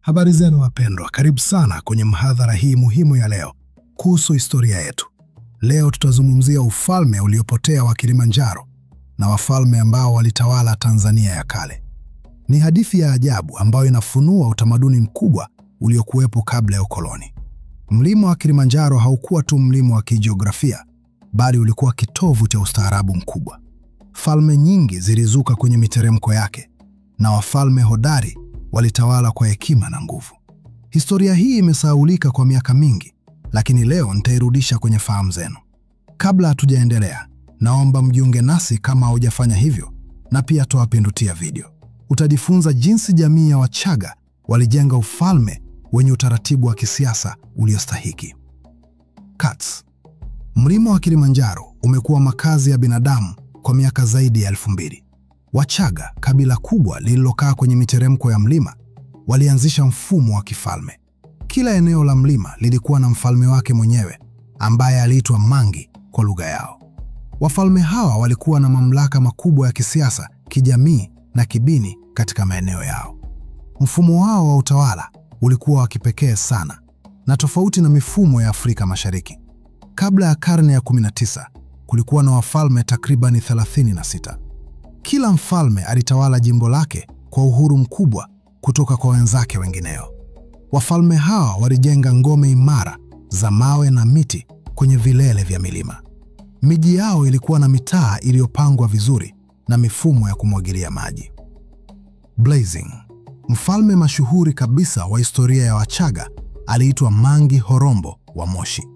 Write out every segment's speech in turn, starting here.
Habari zenu wapendwa, karibu sana kwenye mhadhara hii muhimu ya leo kuhusu historia yetu. Leo tutazungumzia ufalme uliopotea wa Kilimanjaro na wafalme ambao walitawala Tanzania ya kale. Ni hadithi ya ajabu ambayo inafunua utamaduni mkubwa uliokuwepo kabla ya ukoloni. Mlima wa Kilimanjaro haukuwa tu mlima wa kijiografia, bali ulikuwa kitovu cha ustaarabu mkubwa. Falme nyingi zilizuka kwenye miteremko yake na wafalme hodari walitawala kwa hekima na nguvu. Historia hii imesahaulika kwa miaka mingi, lakini leo nitairudisha kwenye fahamu zenu. Kabla hatujaendelea, naomba mjiunge nasi kama hujafanya hivyo, na pia toa pindutia video. Utajifunza jinsi jamii ya Wachaga walijenga ufalme wenye utaratibu wa kisiasa uliostahiki. Cuts. Mlima wa Kilimanjaro umekuwa makazi ya binadamu kwa miaka zaidi ya 2000. Wachaga, kabila kubwa lililokaa kwenye miteremko ya mlima, walianzisha mfumo wa kifalme. Kila eneo la mlima lilikuwa na mfalme wake mwenyewe ambaye aliitwa Mangi kwa lugha yao. Wafalme hawa walikuwa na mamlaka makubwa ya kisiasa, kijamii na kidini katika maeneo yao. Mfumo wao wa utawala ulikuwa wa kipekee sana na tofauti na mifumo ya Afrika Mashariki. Kabla ya karne ya 19, kulikuwa na wafalme takribani 36. Kila mfalme alitawala jimbo lake kwa uhuru mkubwa kutoka kwa wenzake wengineo. Wafalme hawa walijenga ngome imara za mawe na miti kwenye vilele vya milima. Miji yao ilikuwa na mitaa iliyopangwa vizuri na mifumo ya kumwagilia maji. Blazing. Mfalme mashuhuri kabisa wa historia ya Wachaga aliitwa Mangi Horombo wa Moshi.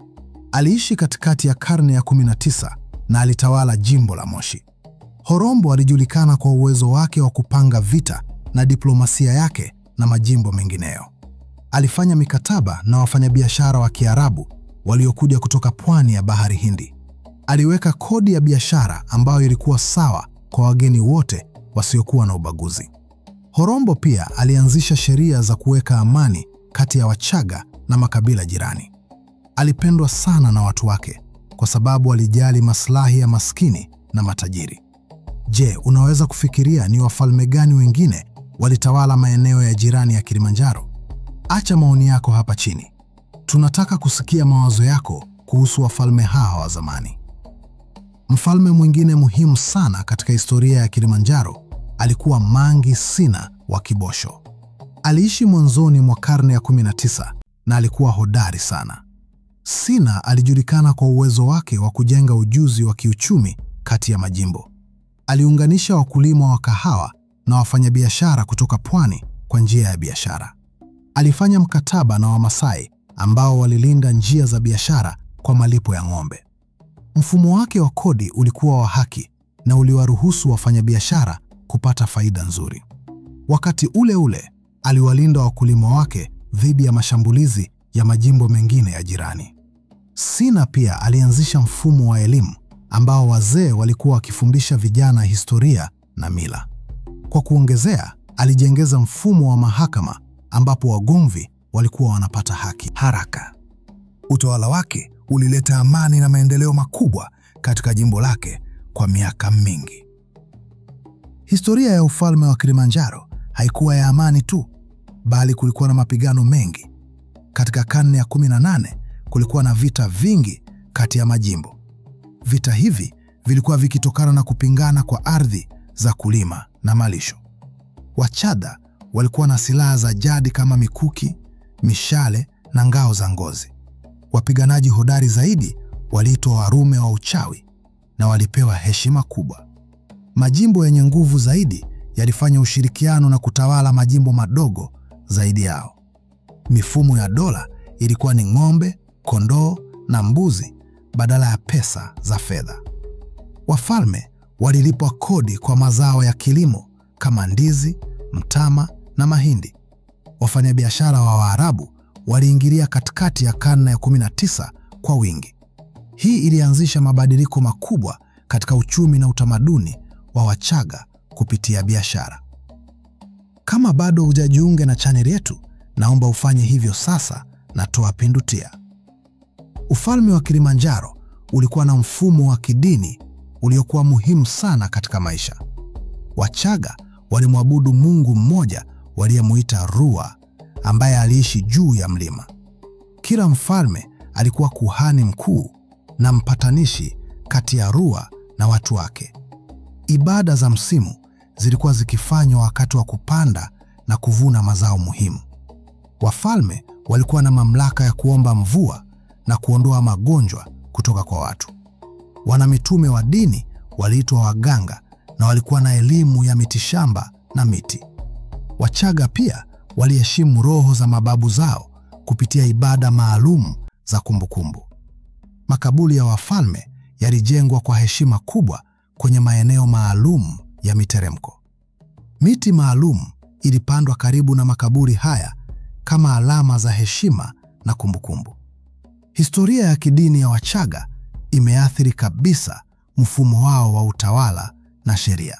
Aliishi katikati ya karne ya 19 na alitawala jimbo la Moshi. Horombo alijulikana kwa uwezo wake wa kupanga vita na diplomasia yake na majimbo mengineyo. Alifanya mikataba na wafanyabiashara wa Kiarabu waliokuja kutoka pwani ya Bahari Hindi. Aliweka kodi ya biashara ambayo ilikuwa sawa kwa wageni wote wasiokuwa na ubaguzi. Horombo pia alianzisha sheria za kuweka amani kati ya Wachaga na makabila jirani. Alipendwa sana na watu wake kwa sababu alijali maslahi ya maskini na matajiri. Je, unaweza kufikiria ni wafalme gani wengine walitawala maeneo ya jirani ya Kilimanjaro? Acha maoni yako hapa chini. Tunataka kusikia mawazo yako kuhusu wafalme hawa wa zamani. Mfalme mwingine muhimu sana katika historia ya Kilimanjaro alikuwa Mangi Sina wa Kibosho. Aliishi mwanzoni mwa karne ya 19 na alikuwa hodari sana. Sina alijulikana kwa uwezo wake wa kujenga ujuzi wa kiuchumi kati ya majimbo. Aliunganisha wakulima wa kahawa na wafanyabiashara kutoka pwani kwa njia ya biashara. Alifanya mkataba na Wamasai ambao walilinda njia za biashara kwa malipo ya ng'ombe. Mfumo wake wa kodi ulikuwa wa haki na uliwaruhusu wafanyabiashara kupata faida nzuri. Wakati ule ule, aliwalinda wakulima wake dhidi ya mashambulizi ya majimbo mengine ya jirani. Sina pia alianzisha mfumo wa elimu ambao wazee walikuwa wakifundisha vijana historia na mila. Kwa kuongezea, alijengeza mfumo wa mahakama ambapo wagomvi walikuwa wanapata haki haraka. Utawala wake ulileta amani na maendeleo makubwa katika jimbo lake kwa miaka mingi. Historia ya ufalme wa Kilimanjaro haikuwa ya amani tu, bali kulikuwa na mapigano mengi. Katika karne ya 18 kulikuwa na vita vingi kati ya majimbo. Vita hivi vilikuwa vikitokana na kupingana kwa ardhi za kulima na malisho. Wachaga walikuwa na silaha za jadi kama mikuki, mishale na ngao za ngozi. Wapiganaji hodari zaidi waliitwa warume wa uchawi na walipewa heshima kubwa. Majimbo yenye nguvu zaidi yalifanya ushirikiano na kutawala majimbo madogo zaidi yao. Mifumo ya dola ilikuwa ni ng'ombe, kondoo na mbuzi badala ya pesa za fedha. Wafalme walilipwa kodi kwa mazao ya kilimo kama ndizi, mtama na mahindi. Wafanyabiashara wa Waarabu waliingilia katikati ya karne ya 19 kwa wingi. Hii ilianzisha mabadiliko makubwa katika uchumi na utamaduni wa Wachaga kupitia biashara. Kama bado hujajiunga na chaneli yetu, naomba ufanye hivyo sasa na toa pindutia. Ufalme wa Kilimanjaro ulikuwa na mfumo wa kidini uliokuwa muhimu sana katika maisha. Wachaga walimwabudu Mungu mmoja waliyemuita Rua ambaye aliishi juu ya mlima. Kila mfalme alikuwa kuhani mkuu na mpatanishi kati ya Rua na watu wake. Ibada za msimu zilikuwa zikifanywa wakati wa kupanda na kuvuna mazao muhimu. Wafalme walikuwa na mamlaka ya kuomba mvua na kuondoa magonjwa kutoka kwa watu. Wanamitume wa dini waliitwa waganga na walikuwa na elimu ya mitishamba na miti. Wachaga pia waliheshimu roho za mababu zao kupitia ibada maalum za kumbukumbu. Makaburi ya wafalme yalijengwa kwa heshima kubwa kwenye maeneo maalum ya miteremko. Miti maalum ilipandwa karibu na makaburi haya kama alama za heshima na kumbukumbu. Historia ya kidini ya Wachaga imeathiri kabisa mfumo wao wa utawala na sheria.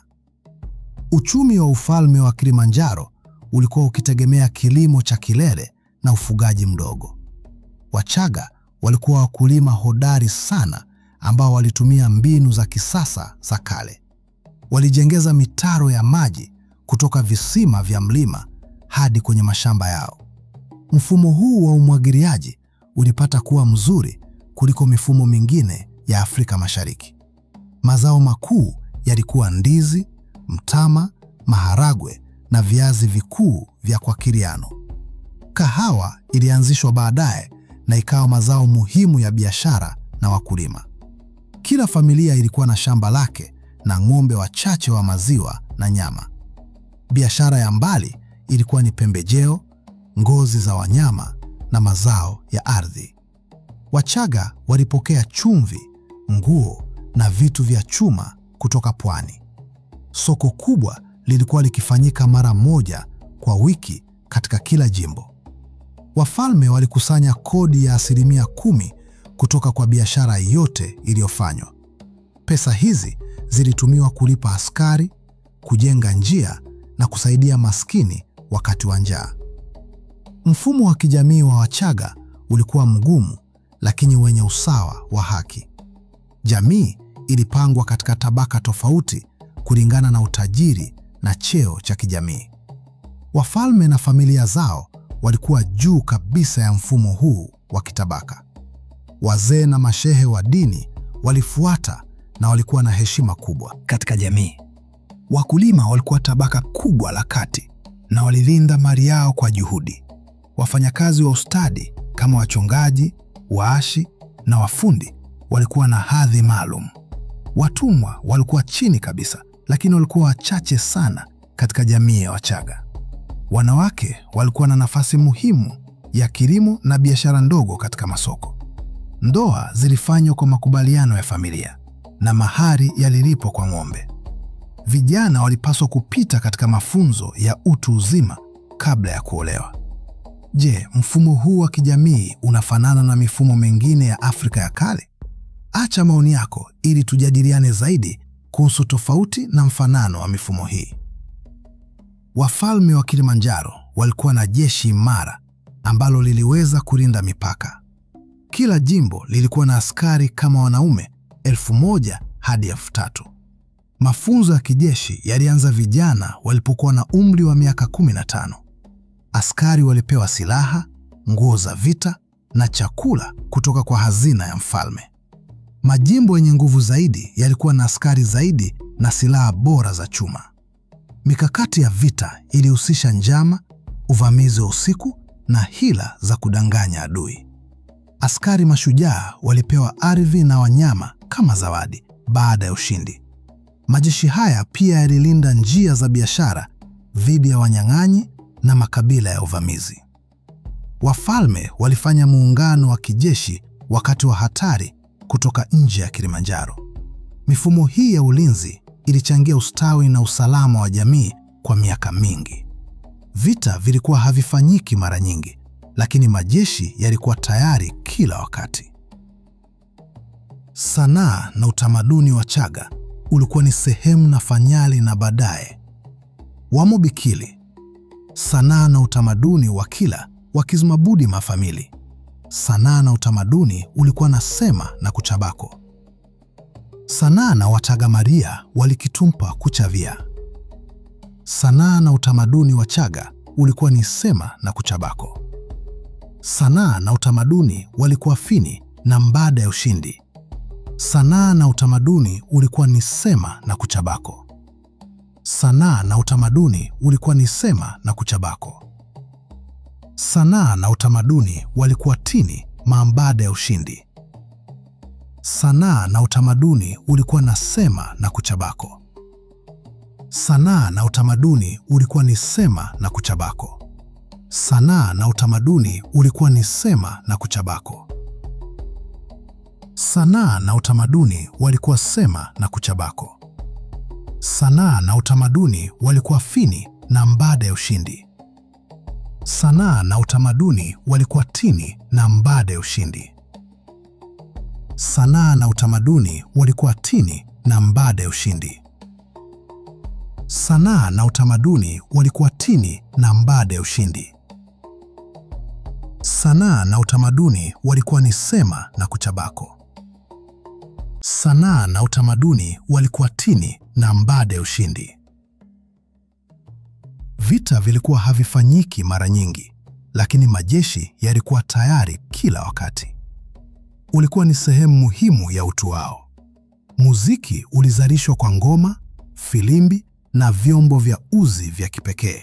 Uchumi wa ufalme wa Kilimanjaro ulikuwa ukitegemea kilimo cha kilele na ufugaji mdogo. Wachaga walikuwa wakulima hodari sana ambao walitumia mbinu za kisasa za kale. Walijengeza mitaro ya maji kutoka visima vya mlima hadi kwenye mashamba yao. Mfumo huu wa umwagiliaji ulipata kuwa mzuri kuliko mifumo mingine ya Afrika Mashariki. Mazao makuu yalikuwa ndizi, mtama, maharagwe na viazi vikuu vya Kwakiriano. Kahawa ilianzishwa baadaye na ikawa mazao muhimu ya biashara na wakulima. Kila familia ilikuwa na shamba lake na ng'ombe wachache wa maziwa na nyama. Biashara ya mbali ilikuwa ni pembejeo, ngozi za wanyama na mazao ya ardhi. Wachaga walipokea chumvi, nguo na vitu vya chuma kutoka pwani. Soko kubwa lilikuwa likifanyika mara moja kwa wiki katika kila jimbo. Wafalme walikusanya kodi ya 10% kutoka kwa biashara yote iliyofanywa. Pesa hizi zilitumiwa kulipa askari, kujenga njia na kusaidia maskini wakati wa njaa. Mfumo wa kijamii wa Wachaga ulikuwa mgumu lakini wenye usawa wa haki. Jamii ilipangwa katika tabaka tofauti kulingana na utajiri na cheo cha kijamii. Wafalme na familia zao walikuwa juu kabisa ya mfumo huu wa kitabaka. Wazee na mashehe wa dini walifuata na walikuwa na heshima kubwa katika jamii. Wakulima walikuwa tabaka kubwa la kati na walilinda mali yao kwa juhudi. Wafanyakazi wa ustadi kama wachongaji, waashi na wafundi walikuwa na hadhi maalum. Watumwa walikuwa chini kabisa, lakini walikuwa wachache sana katika jamii ya Wachaga. Wanawake walikuwa na nafasi muhimu ya kilimo na biashara ndogo katika masoko. Ndoa zilifanywa kwa makubaliano ya familia na mahari yalilipwa kwa ng'ombe. Vijana walipaswa kupita katika mafunzo ya utu uzima kabla ya kuolewa. Je, mfumo huu wa kijamii unafanana na mifumo mingine ya Afrika ya kale? Acha maoni yako ili tujadiliane zaidi kuhusu tofauti na mfanano wa mifumo hii. Wafalme wa Kilimanjaro walikuwa na jeshi imara ambalo liliweza kulinda mipaka. Kila jimbo lilikuwa na askari kama wanaume 1000 hadi 3000. Mafunzo ya kijeshi yalianza vijana walipokuwa na umri wa miaka 15. Askari walipewa silaha, nguo za vita na chakula kutoka kwa hazina ya mfalme. Majimbo yenye nguvu zaidi yalikuwa na askari zaidi na silaha bora za chuma. Mikakati ya vita ilihusisha njama, uvamizi wa usiku na hila za kudanganya adui. Askari mashujaa walipewa ardhi na wanyama kama zawadi baada ya ushindi. Majeshi haya pia yalilinda njia za biashara dhidi ya wanyang'anyi na makabila ya uvamizi. Wafalme walifanya muungano wa kijeshi wakati wa hatari kutoka nje ya Kilimanjaro. Mifumo hii ya ulinzi ilichangia ustawi na usalama wa jamii kwa miaka mingi. Vita vilikuwa havifanyiki mara nyingi, lakini majeshi yalikuwa tayari kila wakati. Sanaa na utamaduni wa Chaga ulikuwa ni sehemu na fanyali na baadaye Wamobikili. Sanaa na utamaduni wa kila wakizmabudi mafamili. Sanaa na utamaduni ulikuwa na sema na kuchabako. Sanaa na Wachaga Maria walikitumpa kuchavia. Sanaa na utamaduni wa Chaga ulikuwa ni sema na kuchabako. Sanaa na utamaduni walikuwa fini na mbada ya ushindi. Sanaa na utamaduni ulikuwa ni sema na kuchabako. Sanaa na utamaduni ulikuwa ni sema na kuchabako. Sanaa na utamaduni walikuwa tini maambada ya ushindi. Sanaa na utamaduni ulikuwa na sema na kuchabako. Sanaa na utamaduni ulikuwa ni sema na kuchabako. Sanaa na utamaduni ulikuwa ni sema na kuchabako. Sanaa na utamaduni walikuwa sema na kuchabako. Sanaa na utamaduni walikuwa fini na mbada ya ushindi. Sanaa na utamaduni walikuwa tini na mbada ya ushindi. Sanaa na utamaduni walikuwa tini na mbada ya ushindi. Sanaa na utamaduni walikuwa tini na mbada ya ushindi. Sanaa na utamaduni walikuwa ni sema na kuchabako. Sanaa na utamaduni walikuwa tini na mbada ya ushindi. Vita vilikuwa havifanyiki mara nyingi, lakini majeshi yalikuwa tayari kila wakati. Ulikuwa ni sehemu muhimu ya utu wao. Muziki ulizalishwa kwa ngoma, filimbi na vyombo vya uzi vya kipekee.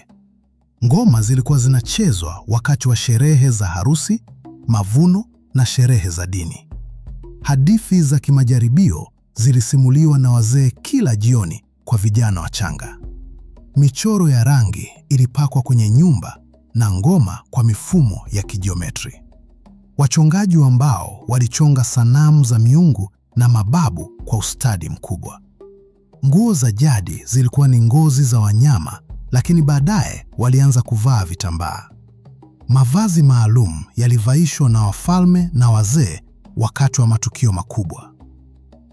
Ngoma zilikuwa zinachezwa wakati wa sherehe za harusi, mavuno na sherehe za dini. Hadithi za kimajaribio zilisimuliwa na wazee kila jioni kwa vijana wachanga. Michoro ya rangi ilipakwa kwenye nyumba na ngoma kwa mifumo ya kijiometri. Wachongaji wa mbao walichonga sanamu za miungu na mababu kwa ustadi mkubwa. Nguo za jadi zilikuwa ni ngozi za wanyama, lakini baadaye walianza kuvaa vitambaa. Mavazi maalum yalivaishwa na wafalme na wazee wakati wa matukio makubwa.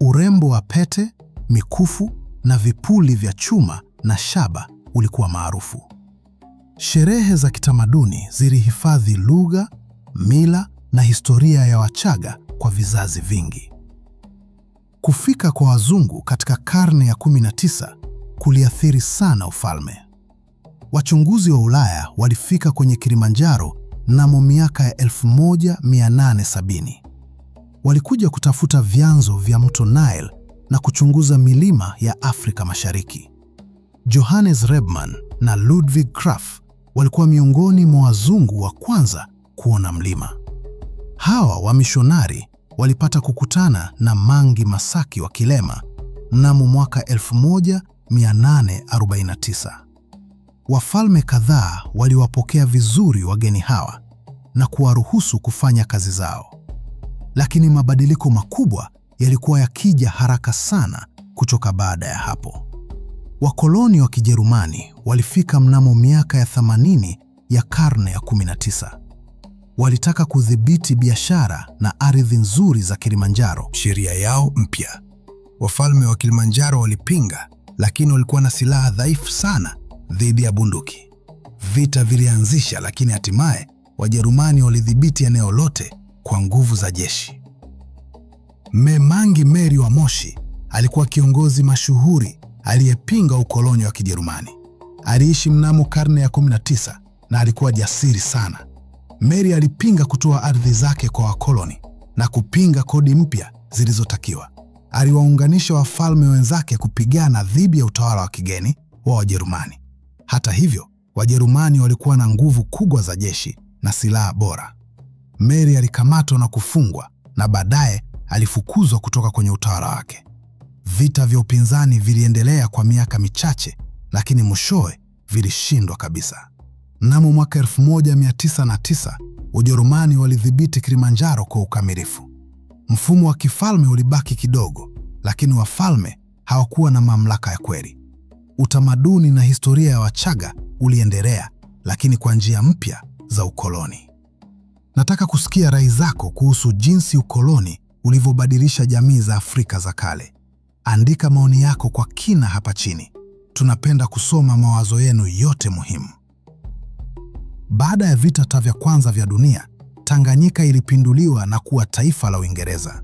Urembo wa pete, mikufu na vipuli vya chuma na shaba ulikuwa maarufu. Sherehe za kitamaduni zilihifadhi lugha, mila na historia ya Wachaga kwa vizazi vingi. Kufika kwa wazungu katika karne ya 19 kuliathiri sana ufalme. Wachunguzi wa Ulaya walifika kwenye Kilimanjaro mnamo miaka ya 1870. Walikuja kutafuta vyanzo vya mto Nile na kuchunguza milima ya Afrika Mashariki. Johannes Rebmann na Ludwig Krapf walikuwa miongoni mwa wazungu wa kwanza kuona mlima. Hawa wamishonari walipata kukutana na Mangi Masaki wa Kilema mnamo mwaka 1849. Wafalme kadhaa waliwapokea vizuri wageni hawa na kuwaruhusu kufanya kazi zao. Lakini mabadiliko makubwa yalikuwa yakija haraka sana kutoka baada ya hapo. Wakoloni wa Kijerumani walifika mnamo miaka ya 80 ya karne ya 19. Walitaka kudhibiti biashara na ardhi nzuri za Kilimanjaro. Sheria yao mpya. Wafalme wa Kilimanjaro walipinga, lakini walikuwa na silaha dhaifu sana dhidi ya bunduki. Vita vilianzisha, lakini hatimaye Wajerumani walidhibiti eneo lote kwa nguvu za jeshi. Memangi Meri wa Moshi alikuwa kiongozi mashuhuri aliyepinga ukoloni wa Kijerumani. Aliishi mnamo karne ya 19 na alikuwa jasiri sana. Meri alipinga kutoa ardhi zake kwa wakoloni na kupinga kodi mpya zilizotakiwa. Aliwaunganisha wafalme wenzake kupigana dhidi ya utawala wa kigeni wa Wajerumani. Hata hivyo, Wajerumani walikuwa na nguvu kubwa za jeshi na silaha bora. Meri alikamatwa na kufungwa na baadaye alifukuzwa kutoka kwenye utawala wake. Vita vya upinzani viliendelea kwa miaka michache, lakini mwishowe vilishindwa kabisa. Mnamo mwaka 1909, Ujerumani walidhibiti Kilimanjaro kwa ukamilifu. Mfumo wa kifalme ulibaki kidogo, lakini wafalme hawakuwa na mamlaka ya kweli. Utamaduni na historia ya Wachaga uliendelea, lakini kwa njia mpya za ukoloni. Nataka kusikia rai zako kuhusu jinsi ukoloni ulivyobadilisha jamii za Afrika za kale. Andika maoni yako kwa kina hapa chini. Tunapenda kusoma mawazo yenu yote muhimu. Baada ya vita vya kwanza vya dunia, Tanganyika ilipinduliwa na kuwa taifa la Uingereza.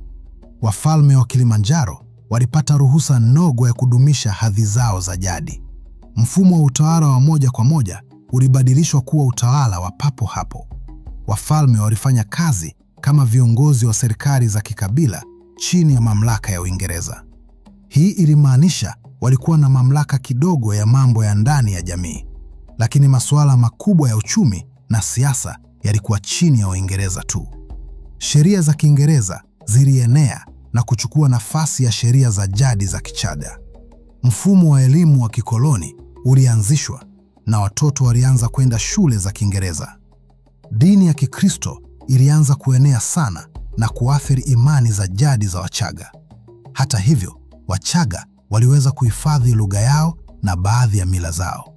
Wafalme wa Kilimanjaro walipata ruhusa ndogo ya kudumisha hadhi zao za jadi. Mfumo wa utawala wa moja kwa moja ulibadilishwa kuwa utawala wa papo hapo. Wafalme walifanya kazi kama viongozi wa serikali za kikabila chini ya mamlaka ya Uingereza. Hii ilimaanisha walikuwa na mamlaka kidogo ya mambo ya ndani ya jamii, lakini masuala makubwa ya uchumi na siasa yalikuwa chini ya Uingereza tu. Sheria za Kiingereza zilienea na kuchukua nafasi ya sheria za jadi za Kichaga. Mfumo wa elimu wa kikoloni ulianzishwa na watoto walianza kwenda shule za Kiingereza. Dini ya Kikristo ilianza kuenea sana na kuathiri imani za jadi za Wachaga. Hata hivyo, Wachaga waliweza kuhifadhi lugha yao na baadhi ya mila zao.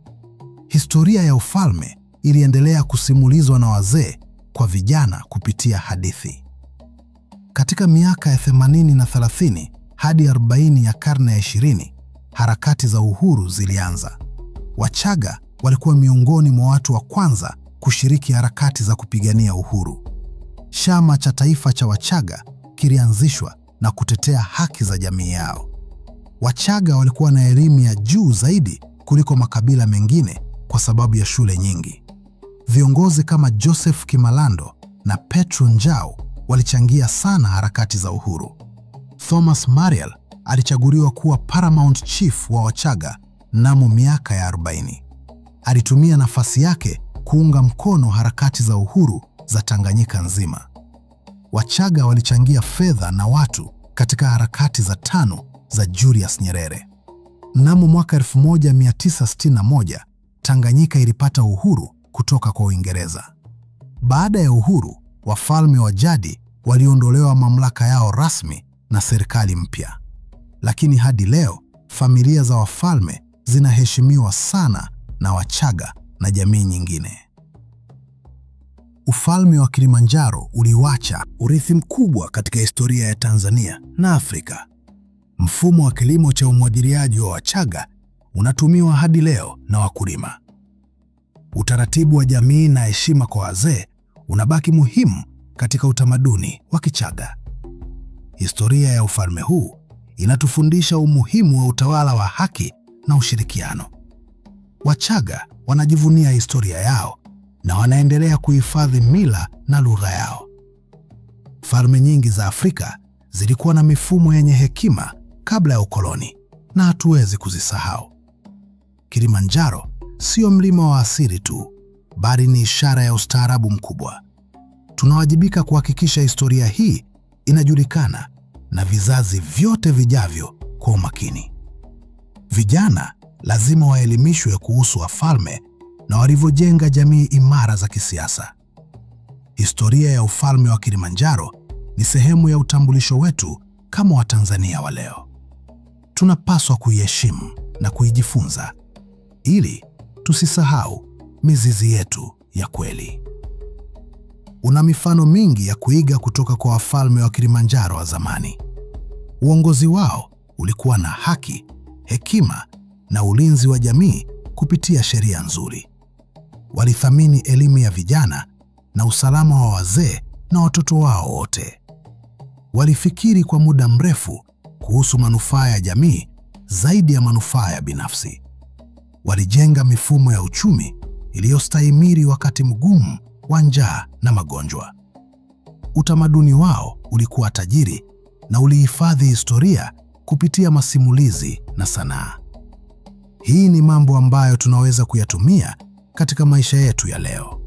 Historia ya ufalme iliendelea kusimulizwa na wazee kwa vijana kupitia hadithi. Katika miaka ya 80 na 30 hadi 40 ya karne ya 20, harakati za uhuru zilianza. Wachaga walikuwa miongoni mwa watu wa kwanza kushiriki harakati za kupigania uhuru. Chama cha Taifa cha Wachaga kilianzishwa na kutetea haki za jamii yao. Wachaga walikuwa na elimu ya juu zaidi kuliko makabila mengine kwa sababu ya shule nyingi. Viongozi kama Joseph Kimalando na Petro Njau walichangia sana harakati za uhuru. Thomas Mariel alichaguliwa kuwa Paramount Chief wa Wachaga mnamo miaka ya 40. Alitumia nafasi yake kuunga mkono harakati za uhuru za Tanganyika nzima. Wachaga walichangia fedha na watu katika harakati za tano za Julius Nyerere. Mnamo mwaka 1961, Tanganyika ilipata uhuru kutoka kwa Uingereza. Baada ya uhuru, wafalme wa jadi waliondolewa mamlaka yao rasmi na serikali mpya. Lakini hadi leo, familia za wafalme zinaheshimiwa sana na Wachaga na jamii nyingine. Ufalme wa Kilimanjaro uliwacha urithi mkubwa katika historia ya Tanzania na Afrika. Mfumo wa kilimo cha umwagiliaji wa Wachaga unatumiwa hadi leo na wakulima. Utaratibu wa jamii na heshima kwa wazee unabaki muhimu katika utamaduni wa Kichaga. Historia ya ufalme huu inatufundisha umuhimu wa utawala wa haki na ushirikiano. Wachaga wanajivunia historia yao na wanaendelea kuhifadhi mila na lugha yao. Falme nyingi za Afrika zilikuwa na mifumo yenye hekima kabla ya ukoloni na hatuwezi kuzisahau. Kilimanjaro sio mlima wa asili tu, bali ni ishara ya ustaarabu mkubwa. Tunawajibika kuhakikisha historia hii inajulikana na vizazi vyote vijavyo kwa umakini. Vijana lazima waelimishwe kuhusu wafalme na walivyojenga jamii imara za kisiasa. Historia ya ufalme wa Kilimanjaro ni sehemu ya utambulisho wetu kama Watanzania wa leo. Tunapaswa kuiheshimu na kuijifunza ili tusisahau mizizi yetu ya kweli. Una mifano mingi ya kuiga kutoka kwa wafalme wa Kilimanjaro wa zamani. Uongozi wao ulikuwa na haki, hekima na ulinzi wa jamii kupitia sheria nzuri. Walithamini elimu ya vijana na usalama wa wazee na watoto wao wote. Walifikiri kwa muda mrefu kuhusu manufaa ya jamii zaidi ya manufaa ya binafsi. Walijenga mifumo ya uchumi iliyostahimili wakati mgumu wa njaa na magonjwa. Utamaduni wao ulikuwa tajiri na ulihifadhi historia kupitia masimulizi na sanaa. Hii ni mambo ambayo tunaweza kuyatumia katika maisha yetu ya leo.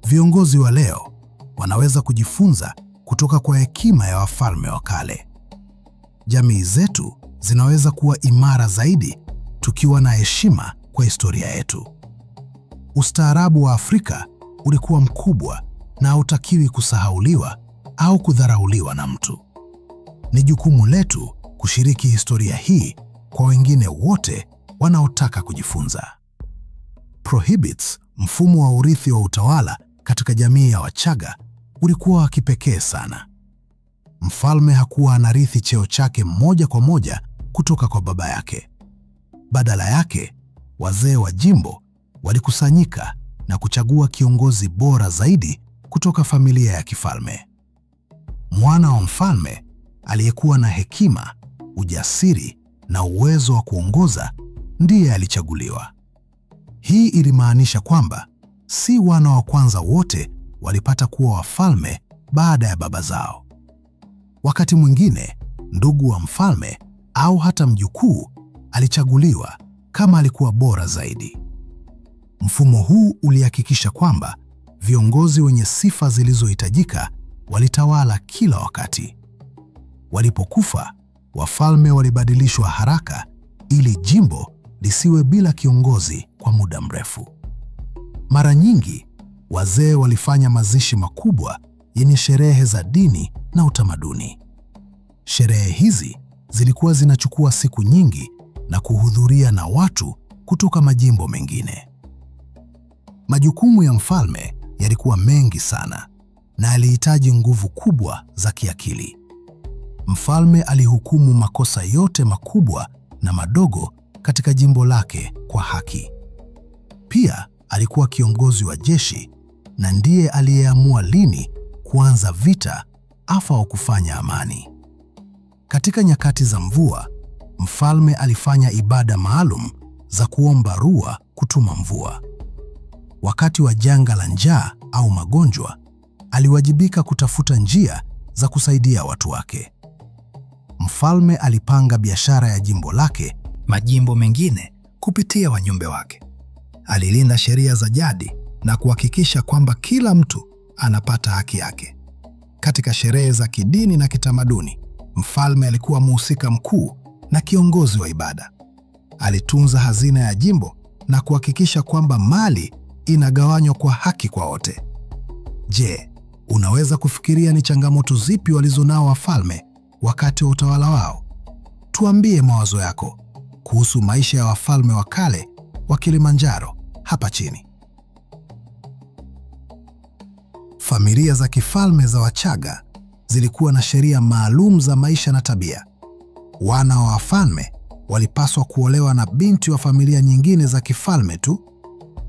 Viongozi wa leo wanaweza kujifunza kutoka kwa hekima ya wafalme wa kale. Jamii zetu zinaweza kuwa imara zaidi tukiwa na heshima kwa historia yetu. Ustaarabu wa Afrika ulikuwa mkubwa na hautakiwi kusahauliwa au kudharauliwa na mtu. Ni jukumu letu kushiriki historia hii kwa wengine wote wanaotaka kujifunza. Prohibits, mfumo wa urithi wa utawala katika jamii ya Wachaga, ulikuwa wa kipekee sana. Mfalme hakuwa anarithi cheo chake moja kwa moja kutoka kwa baba yake. Badala yake, wazee wa jimbo walikusanyika na kuchagua kiongozi bora zaidi kutoka familia ya kifalme. Mwana wa mfalme aliyekuwa na hekima, ujasiri na uwezo wa kuongoza ndiye alichaguliwa. Hii ilimaanisha kwamba si wana wa kwanza wote walipata kuwa wafalme baada ya baba zao. Wakati mwingine, ndugu wa mfalme au hata mjukuu alichaguliwa kama alikuwa bora zaidi. Mfumo huu ulihakikisha kwamba viongozi wenye sifa zilizohitajika walitawala kila wakati. Walipokufa, wafalme walibadilishwa haraka ili jimbo lisiwe bila kiongozi kwa muda mrefu. Mara nyingi, wazee walifanya mazishi makubwa yenye sherehe za dini na utamaduni. Sherehe hizi zilikuwa zinachukua siku nyingi na kuhudhuria na watu kutoka majimbo mengine. Majukumu ya mfalme yalikuwa mengi sana na alihitaji nguvu kubwa za kiakili. Mfalme alihukumu makosa yote makubwa na madogo katika jimbo lake kwa haki. Pia alikuwa kiongozi wa jeshi na ndiye aliyeamua lini kuanza vita au kufanya amani. Katika nyakati za mvua, mfalme alifanya ibada maalum za kuomba rua kutuma mvua. Wakati wa janga la njaa au magonjwa, aliwajibika kutafuta njia za kusaidia watu wake. Mfalme alipanga biashara ya jimbo lake, majimbo mengine kupitia wajumbe wake. Alilinda sheria za jadi na kuhakikisha kwamba kila mtu anapata haki yake. Katika sherehe za kidini na kitamaduni, mfalme alikuwa mhusika mkuu na kiongozi wa ibada. Alitunza hazina ya jimbo na kuhakikisha kwamba mali inagawanywa kwa haki kwa wote. Je, unaweza kufikiria ni changamoto zipi walizonao wafalme wakati wa utawala wao? Tuambie mawazo yako kuhusu maisha ya wafalme wa kale wa Kilimanjaro hapa chini. Familia za kifalme za Wachaga zilikuwa na sheria maalum za maisha na tabia. Wana wa wafalme walipaswa kuolewa na binti wa familia nyingine za kifalme tu.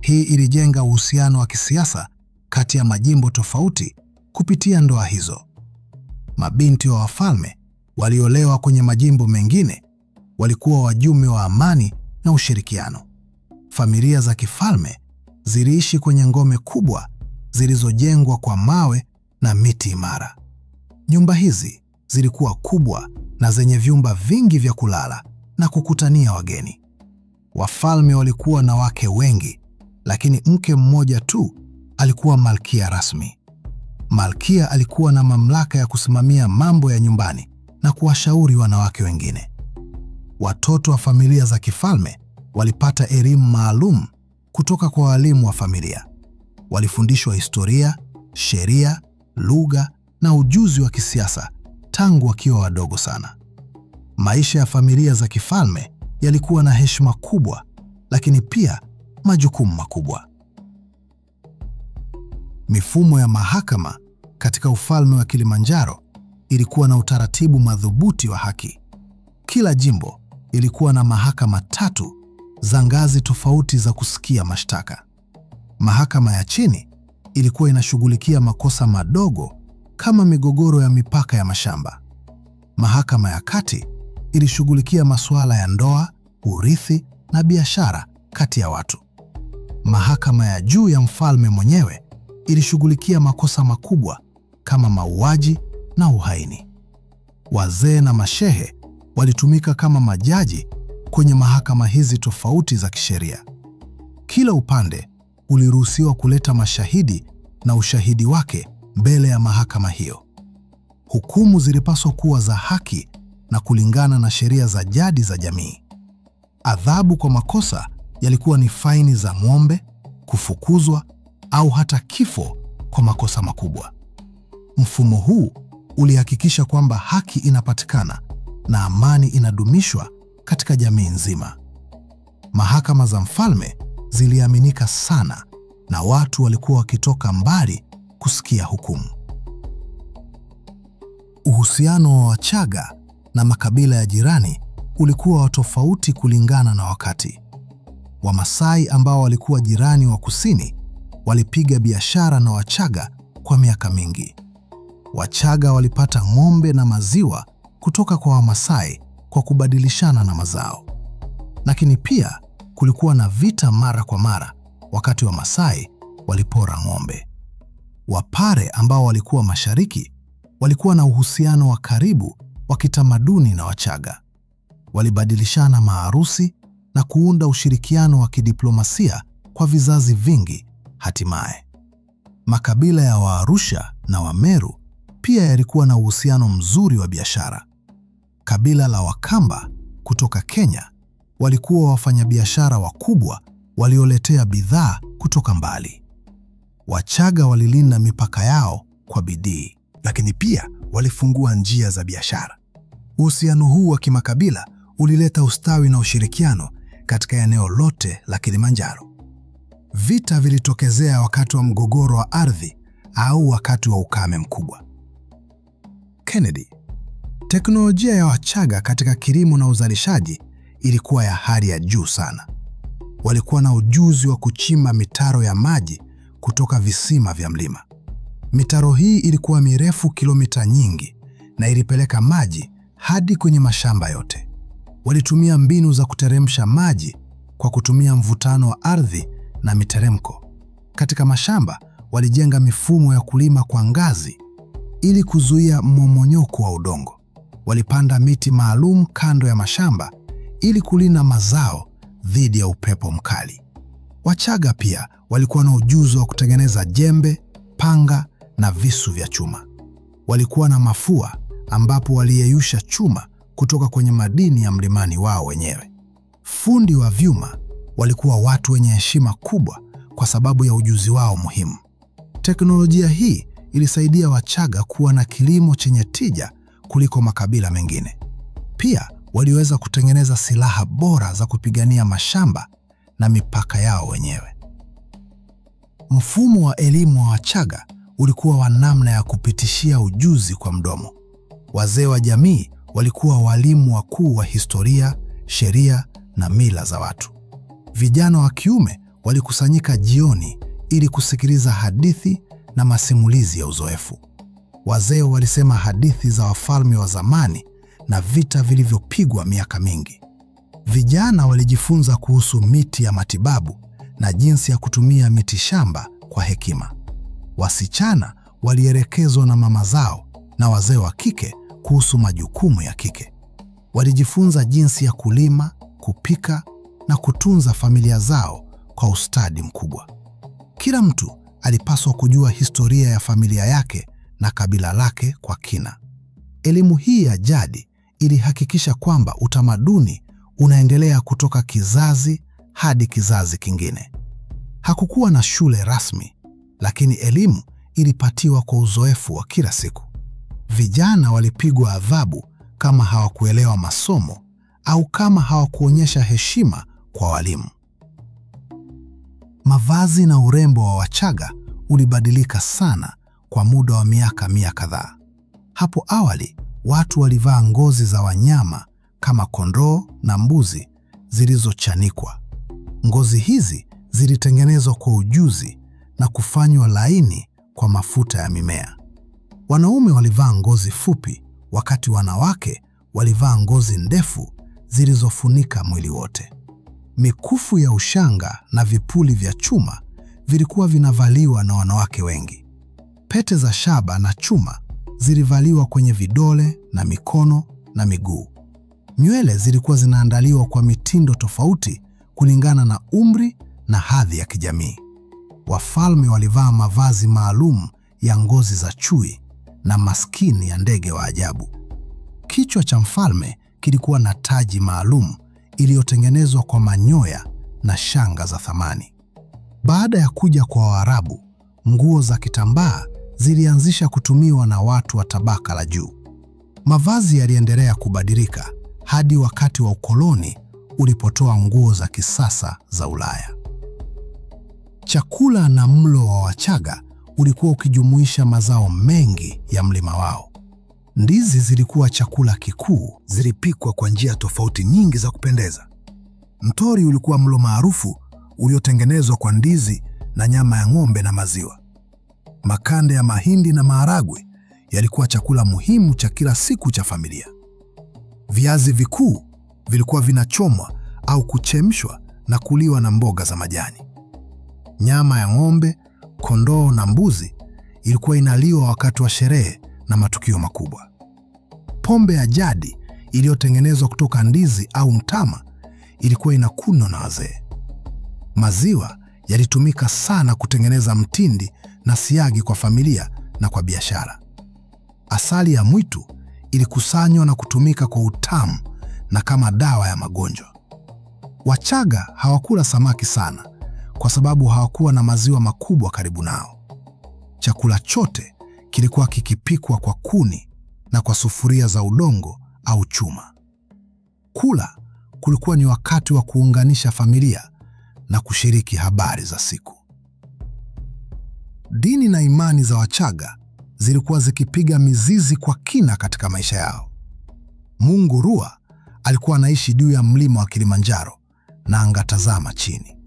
Hii ilijenga uhusiano wa kisiasa kati ya majimbo tofauti kupitia ndoa hizo. Mabinti wa wafalme waliolewa kwenye majimbo mengine walikuwa wajumbe wa amani na ushirikiano. Familia za kifalme ziliishi kwenye ngome kubwa zilizojengwa kwa mawe na miti imara. Nyumba hizi zilikuwa kubwa na zenye vyumba vingi vya kulala na kukutania wageni. Wafalme walikuwa na wake wengi, lakini mke mmoja tu alikuwa malkia rasmi. Malkia alikuwa na mamlaka ya kusimamia mambo ya nyumbani na kuwashauri wanawake wengine. Watoto wa familia za kifalme walipata elimu maalum kutoka kwa walimu wa familia. Walifundishwa historia, sheria, lugha na ujuzi wa kisiasa tangu wakiwa wadogo sana. Maisha ya familia za kifalme yalikuwa na heshima kubwa, lakini pia majukumu makubwa. Mifumo ya mahakama katika ufalme wa Kilimanjaro ilikuwa na utaratibu madhubuti wa haki. Kila jimbo ilikuwa na mahakama 3 za ngazi tofauti za kusikia mashtaka. Mahakama ya chini ilikuwa inashughulikia makosa madogo kama migogoro ya mipaka ya mashamba. Mahakama ya kati ilishughulikia masuala ya ndoa, urithi na biashara kati ya watu. Mahakama ya juu ya mfalme mwenyewe ilishughulikia makosa makubwa kama mauaji na uhaini. Wazee na mashehe walitumika kama majaji kwenye mahakama hizi tofauti za kisheria. Kila upande uliruhusiwa kuleta mashahidi na ushahidi wake mbele ya mahakama hiyo. Hukumu zilipaswa kuwa za haki na kulingana na sheria za jadi za jamii. Adhabu kwa makosa yalikuwa ni faini za ng'ombe, kufukuzwa au hata kifo kwa makosa makubwa. Mfumo huu ulihakikisha kwamba haki inapatikana na amani inadumishwa katika jamii nzima. Mahakama za mfalme ziliaminika sana na watu walikuwa wakitoka mbali kusikia hukumu. Uhusiano wa Wachaga na makabila ya jirani ulikuwa wa tofauti kulingana na wakati. Wamasai ambao walikuwa jirani wa kusini walipiga biashara na Wachaga kwa miaka mingi. Wachaga walipata ng'ombe na maziwa kutoka kwa Wamasai kwa kubadilishana na mazao. Lakini pia Kulikuwa na vita mara kwa mara wakati wa Masai walipora ng'ombe. Wapare ambao walikuwa mashariki walikuwa na uhusiano wa karibu wa kitamaduni na Wachaga. Walibadilishana maharusi na kuunda ushirikiano wa kidiplomasia kwa vizazi vingi hatimaye. Makabila ya Waarusha na Wameru pia yalikuwa na uhusiano mzuri wa biashara. Kabila la Wakamba kutoka Kenya walikuwa wafanyabiashara wakubwa walioletea bidhaa kutoka mbali. Wachaga walilinda mipaka yao kwa bidii, lakini pia walifungua njia za biashara. Uhusiano huu wa kimakabila ulileta ustawi na ushirikiano katika eneo lote la Kilimanjaro. Vita vilitokezea wakati wa mgogoro wa ardhi au wakati wa ukame mkubwa. Kennedy. Teknolojia ya Wachaga katika kilimo na uzalishaji ilikuwa ya hali ya juu sana. Walikuwa na ujuzi wa kuchimba mitaro ya maji kutoka visima vya mlima. Mitaro hii ilikuwa mirefu kilomita nyingi na ilipeleka maji hadi kwenye mashamba yote. Walitumia mbinu za kuteremsha maji kwa kutumia mvutano wa ardhi na miteremko. Katika mashamba walijenga mifumo ya kulima kwa ngazi ili kuzuia mmomonyoko wa udongo. Walipanda miti maalum kando ya mashamba ili kulinda mazao dhidi ya upepo mkali. Wachaga pia walikuwa na ujuzi wa kutengeneza jembe, panga na visu vya chuma. Walikuwa na mafua ambapo waliyeyusha chuma kutoka kwenye madini ya mlimani wao wenyewe. Fundi wa vyuma walikuwa watu wenye heshima kubwa kwa sababu ya ujuzi wao muhimu. Teknolojia hii ilisaidia Wachaga kuwa na kilimo chenye tija kuliko makabila mengine. Pia waliweza kutengeneza silaha bora za kupigania mashamba na mipaka yao wenyewe. Mfumo wa elimu wa Wachaga ulikuwa wa namna ya kupitishia ujuzi kwa mdomo. Wazee wa jamii walikuwa walimu wakuu wa historia, sheria na mila za watu. Vijana wa kiume walikusanyika jioni ili kusikiliza hadithi na masimulizi ya uzoefu. Wazee walisema hadithi za wafalme wa zamani na vita vilivyopigwa miaka mingi. Vijana walijifunza kuhusu miti ya matibabu na jinsi ya kutumia miti shamba kwa hekima. Wasichana walielekezwa na mama zao na wazee wa kike kuhusu majukumu ya kike. Walijifunza jinsi ya kulima, kupika na kutunza familia zao kwa ustadi mkubwa. Kila mtu alipaswa kujua historia ya familia yake na kabila lake kwa kina. Elimu hii ya jadi ilihakikisha kwamba utamaduni unaendelea kutoka kizazi hadi kizazi kingine. Hakukuwa na shule rasmi, lakini elimu ilipatiwa kwa uzoefu wa kila siku. Vijana walipigwa adhabu kama hawakuelewa masomo au kama hawakuonyesha heshima kwa walimu. Mavazi na urembo wa Wachaga ulibadilika sana kwa muda wa miaka mia kadhaa. Hapo awali, watu walivaa ngozi za wanyama kama kondoo na mbuzi zilizochanikwa. Ngozi hizi zilitengenezwa kwa ujuzi na kufanywa laini kwa mafuta ya mimea. Wanaume walivaa ngozi fupi, wakati wanawake walivaa ngozi ndefu zilizofunika mwili wote. Mikufu ya ushanga na vipuli vya chuma vilikuwa vinavaliwa na wanawake wengi. Pete za shaba na chuma zilivaliwa kwenye vidole na mikono na miguu. Nywele zilikuwa zinaandaliwa kwa mitindo tofauti kulingana na umri na hadhi ya kijamii. Wafalme walivaa mavazi maalum ya ngozi za chui na maskini ya ndege wa ajabu. Kichwa cha mfalme kilikuwa na taji maalum iliyotengenezwa kwa manyoya na shanga za thamani. Baada ya kuja kwa Waarabu, nguo za kitambaa zilianzisha kutumiwa na watu wa tabaka la juu. Mavazi yaliendelea kubadilika hadi wakati wa ukoloni ulipotoa nguo za kisasa za Ulaya. Chakula na mlo wa Wachaga ulikuwa ukijumuisha mazao mengi ya mlima wao. Ndizi zilikuwa chakula kikuu, zilipikwa kwa njia tofauti nyingi za kupendeza. Mtori ulikuwa mlo maarufu uliotengenezwa kwa ndizi na nyama ya ng'ombe na maziwa. Makande ya mahindi na maharagwe yalikuwa chakula muhimu cha kila siku cha familia. Viazi vikuu vilikuwa vinachomwa au kuchemshwa na kuliwa na mboga za majani. Nyama ya ng'ombe, kondoo na mbuzi ilikuwa inaliwa wakati wa sherehe na matukio makubwa. Pombe ya jadi iliyotengenezwa kutoka ndizi au mtama ilikuwa inakunywa na wazee. Maziwa yalitumika sana kutengeneza mtindi na siagi kwa familia na kwa biashara. Asali ya mwitu ilikusanywa na kutumika kwa utamu na kama dawa ya magonjwa. Wachaga hawakula samaki sana kwa sababu hawakuwa na maziwa makubwa karibu nao. Chakula chote kilikuwa kikipikwa kwa kuni na kwa sufuria za udongo au chuma. Kula kulikuwa ni wakati wa kuunganisha familia na kushiriki habari za siku. Dini na imani za Wachaga zilikuwa zikipiga mizizi kwa kina katika maisha yao. Mungu Rua alikuwa anaishi juu ya mlima wa Kilimanjaro na angatazama chini.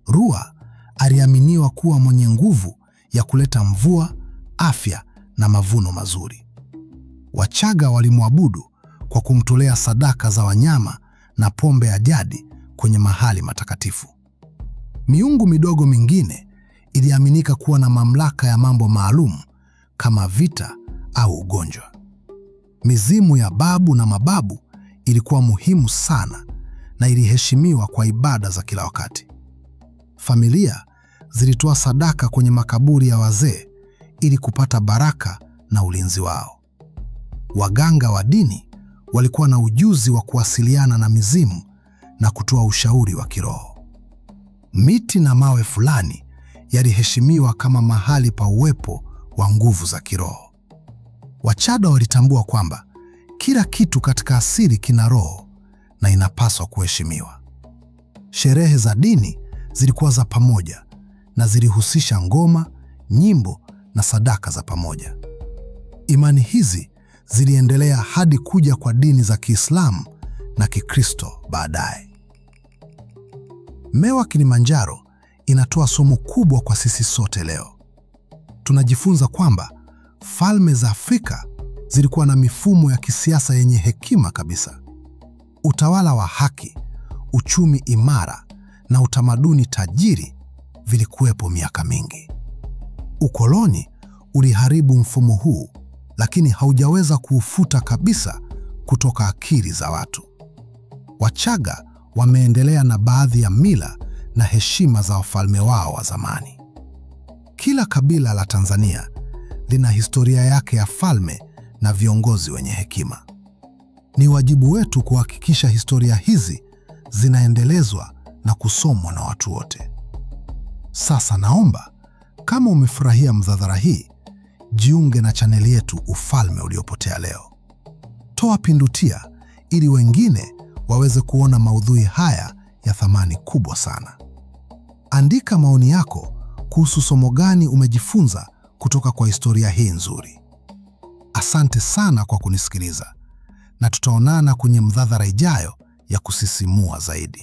Rua aliaminiwa kuwa mwenye nguvu ya kuleta mvua, afya na mavuno mazuri. Wachaga walimwabudu kwa kumtolea sadaka za wanyama na pombe ya jadi kwenye mahali matakatifu. Miungu midogo mingine iliaminika kuwa na mamlaka ya mambo maalum kama vita au ugonjwa. Mizimu ya babu na mababu ilikuwa muhimu sana na iliheshimiwa kwa ibada za kila wakati. Familia zilitoa sadaka kwenye makaburi ya wazee ili kupata baraka na ulinzi wao. Waganga wa dini walikuwa na ujuzi wa kuwasiliana na mizimu na kutoa ushauri wa kiroho. Miti na mawe fulani yaliheshimiwa kama mahali pa uwepo wa nguvu za kiroho. Wachaga walitambua kwamba kila kitu katika asili kina roho na inapaswa kuheshimiwa. Sherehe za dini zilikuwa za pamoja na zilihusisha ngoma, nyimbo na sadaka za pamoja. Imani hizi ziliendelea hadi kuja kwa dini za Kiislamu na Kikristo baadaye. Mewa Kilimanjaro inatoa somo kubwa kwa sisi sote leo. Tunajifunza kwamba falme za Afrika zilikuwa na mifumo ya kisiasa yenye hekima kabisa. Utawala wa haki, uchumi imara na utamaduni tajiri vilikuwepo miaka mingi. Ukoloni uliharibu mfumo huu, lakini haujaweza kuufuta kabisa kutoka akili za watu. Wachaga wameendelea na baadhi ya mila na heshima za wafalme wao wa zamani. Kila kabila la Tanzania lina historia yake ya falme na viongozi wenye hekima. Ni wajibu wetu kuhakikisha historia hizi zinaendelezwa na kusomwa na watu wote. Sasa naomba, kama umefurahia mdhadhara hii, jiunge na chaneli yetu Ufalme Uliopotea Leo. Toa pindutia ili wengine waweze kuona maudhui haya ya thamani kubwa sana. Andika maoni yako kuhusu somo gani umejifunza kutoka kwa historia hii nzuri. Asante sana kwa kunisikiliza, na tutaonana kwenye mdhadhara ijayo ya kusisimua zaidi.